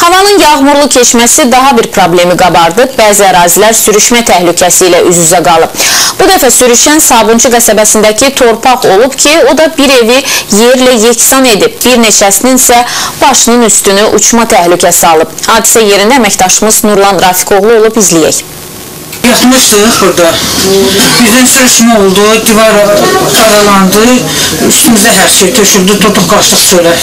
Havanın yağmurlu keçməsi daha bir problemi qabardıb, bəzi ərazilər sürüşmə təhlükəsi ilə üz-üzə qalıb. Bu dəfə sürüşən Sabunçu qəsəbəsindəki torpaq olub ki, o da bir evi yerlə yeksan edib, bir neçəsinin isə başının üstünü uçma təhlükəsi alıb. Hadisə yerində əməkdaşımız Nurlan Rafiqoğlu olub, izləyək. Yatmışdıq burada. Birdən sürüşmə oldu, divar aralandı, üstümüzə hər şey töküldü, tutduq qaçdıq çölə.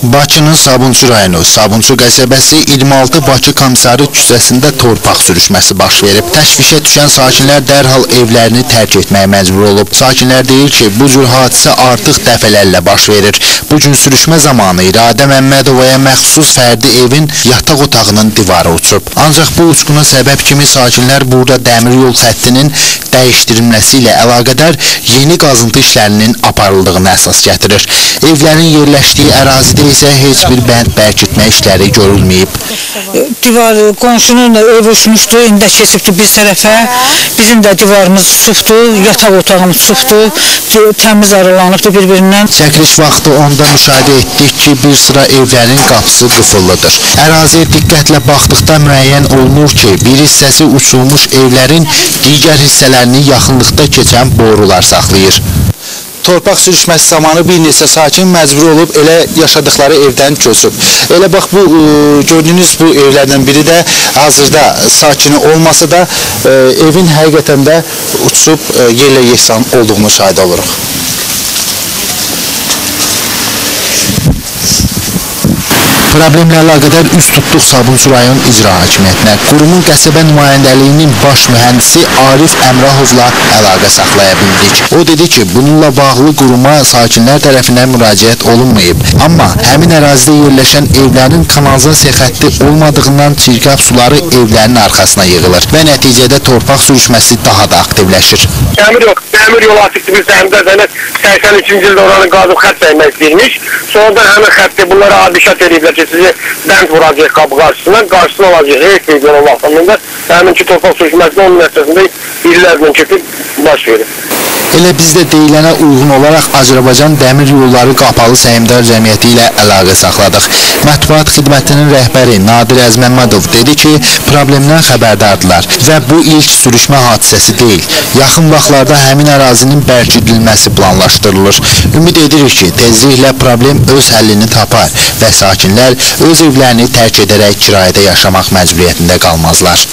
Bakının Sabunçu rayonu, Sabunçu qəsəbəsi 26 Bakı Komissarı küçəsində torpaq sürüşməsi baş verib. Təşvişə düşən sakinlər dərhal evlərini tərk etməyə məcbur olub. Sakinlər deyir ki, bu cür hadisə artıq dəfələrlə baş verir. Bu gün sürüşmə zamanı İradə Məmmədovaya məxsus fərdi evin yataq otağının divarı uçub. Ancaq bu uçquna səbəb kimi sakinlər burada dəmir yol xəttinin dəyişdirilməsi ilə əlaqədar yeni qazıntı işlərinin aparıldığını əsas gətirir. Evlərin yerləşdiyi ərazidə isə heç bir bənd bərkitmə işləri görülməyib. Divar qonşunun ev uçmuşdu, indi də keçibdi bir tərəfə. Bizim də divarımız uçubdu, yataq otağımız uçubdu, təmiz aralanıbdı bir-birindən. Çəkiliş vaxtı onda müşahidə etdik ki, bir sıra evlərin qapısı qıfıllıdır. Əraziyə diqqətlə baxdıqda müəyyən olunur ki, bir hissəsi uçulmuş evlərin digər hissələrini yaxınlıqda keçən borular saxlayır. Torpaq sürüşməsi zamanı bir neçə sakin məcbur olub elə yaşadıkları evdən köçüb. Elə bax bu gördüyünüz bu evlərdən biri də hazırda sakini olmasa da evin həqiqətən də uçub yerlə yeksan olduğunu şahid oluruq. Problemlə əlaqədar üz tutduq Sabunçu rayon İcra Hakimiyyətinə. Qurumun qəsəbə nümayəndəliyinin baş mühəndisi Arif Əmrahovla əlaqə saxlaya bildik. O dedi ki, bununla bağlı quruma sakinlər tərəfindən müraciət olunmayıb. Amma həmin ərazidə yerləşən evlərin kanalizasiya xətti olmadığından çirkab suları evlərin arxasına yığılır və nəticədə torpaq sürüşməsi daha da aktivləşir. Dəmir yolu açıqdı bir səhmdə sənət 83-cü ildə oranı qazıb xətt çəkmək istəyirmiş. Sonradan həmin xətti bunlara adişat eləyiblər ki, sizi bənd vuracaq qapı qarşısından, qarşısına olacaq heç bir yolun vaxtında həminki torpaq sürüşməsinin onun nəticəsində illərlə keçib baş verir. Elə biz də deyilənə uyğun olaraq Azərbaycan Dəmir Yolları Qapalı Səhmdar Cəmiyyəti ilə əlaqə saxladıq. Mətbuat xidmətinin rəhbəri Nadir Əzməmmədov dedi ki, problemdən xəbərdardırlar və bu ilk sürüşmə hadisəsi deyil. Yaxın vaxtlarda həmin ərazinin bərkidilməsi planlaşdırılır. Ümid edirik ki, tezliklə problem öz həllini tapar və sakinlər öz evlərini tərk edərək kirayədə yaşamaq məcburiyyətində qalmazlar.